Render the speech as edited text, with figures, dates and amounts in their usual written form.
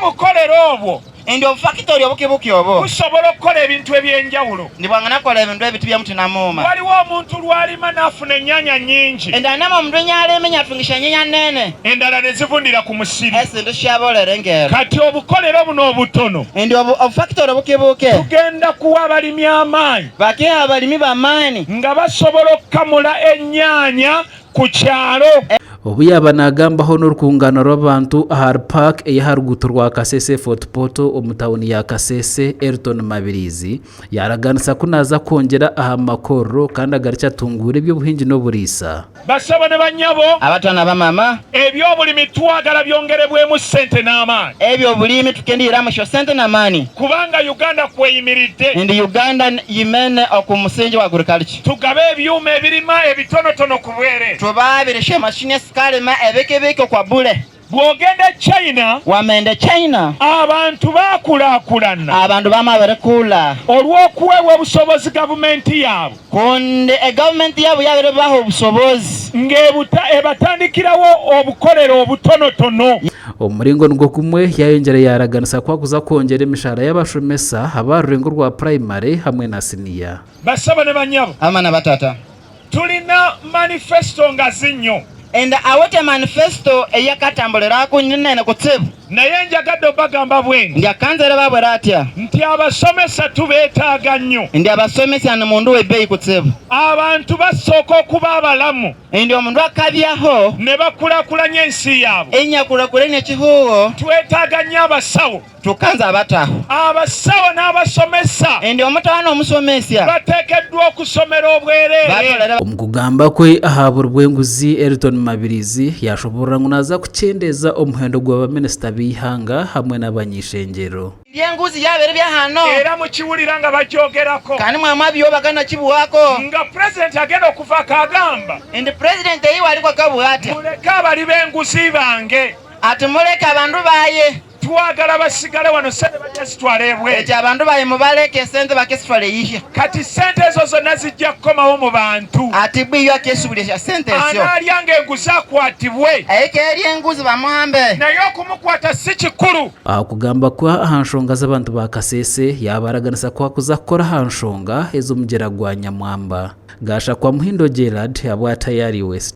obukolero obwo Ndi obufakitori obukibuki obo. Busobola okukola ebintu eby'enjawulo. Ndi bwangana kukola ebintu ebiti bya muti na muuma. Waliwo omuntu lw'alima n'afuna ennyaanya nnyingi. Endala nama omundu enyala emenya afungisha enyenya nene. Endala ne zivundira ku musiri. Esindu shabolera engero. Kati obukolero buno obutono. Ndi obufakitori obukibuke. Tugenda kuwa abalimi amaanyi. Bakiha abalimi b'amaani. Nga basobola okukamula ennyaanya ku kyalo. Obu yaaba naagambaho n'orukungaano rw'abantu ahari Park ey'aha ruguuto rwa Kasese Fort Portal omu tauni ya Kasese, Elton Mabirizi yaaraganisa ku naaza kwongyera aha makorero kandi agarukye atunguure eby'obuhingi n'oburiisa. Bassebo ne bannyabo. Abato na bamama. Eby'obulimi twagala byongerebwemu ssente n'amaanyi. Eby'obulimi tukendiiramu sho sente n'amaani. Kubanga Uganda kweyimiridde. Ndi Uganda yimene oku musingi wa agriculture. Tugabe ebyuma ebirima ebitonotono ku bwereere. Tubabirishe mashini esikarima ebikibiki okwa bure. Bw'ogenda e China. Wamenda e China. Abantu baakulaakulana. Abandu bamabirikula. Olw'okuweebwa obusobozi gavumenti yaabwe. Kundi egavumenti yaabo yabiribaha obusobozi. Ng'ebatandikirawo obukolero obutonotono. Omu muringo nigwo gumwe, yaayongyera yaaraganisa ku arikuza kwongyera emishaara y'abashomesa ab'aha rurengo rwa purayimare hamwe na siniya. Bassebo ne bannyabo. Bamama na batata. Tulina manifesto ngazi nnyo. Enda awete manifesto eyakatambuliraku nene kutsibu. Naye njagadde obagamba bwendi. Ndi akanzere babwera atya. Nti abasomesa tubeetaaga nnyo. Ndi abasomesa ni mundu w'ebbeeyi kutsibu. Abantu basooka okuba abalamu. Ndi omundu akabyaho. Ne bakulaakulanya ensi yaabwe. Enyakulakulanya ekihuuho. Twetaaga nnyo abasawo. Tukanze abataho. Abasawo n'abasomesa. Endi omutaho n'omusomesya. Bateekeddwa okusomera obwereere. Omu kugamba kwe aha buri bw'enguzi, Elton Mabirizi yaashoboorora ngu naaza kukyendeeza omuhendo gwa baminisita b'eihanga hamwe n'abany'eishengyero. Eby'enguzi yaaba eri by'ahano. Era mukiwulira nga bagyogerako. Kandi mwamwabyobaga nakibuwako. Nga pulezidenti agenda okuvaako agamba. Ndi pulezidenti eyiwe ariko akabuha atya. Muleke abali b'enguzi bange. Ati muleke abandu baye. Twagala basigale wano sente bajja zitwala ebweru. Ekyo abantu baye mubaleke esente bakesitwala eyihya. Kati sente ezo zonna zijja kukomawo mu bantu. Ati bwiyo akesubulyesya sente esyo. Anaalyanga enguzi akwatibwe. Aikeerya enguzi bamuhambe. Naye okumukwata si kikulu. Aha kugamba kwe aha nshonga z'abantu ba Kasese, yaabaraganisa ku akuza kukora aha nshonga ez'omugyera gwa Nyamwamba. Gashakwa Muhindo Gerald, abwa Tayari West.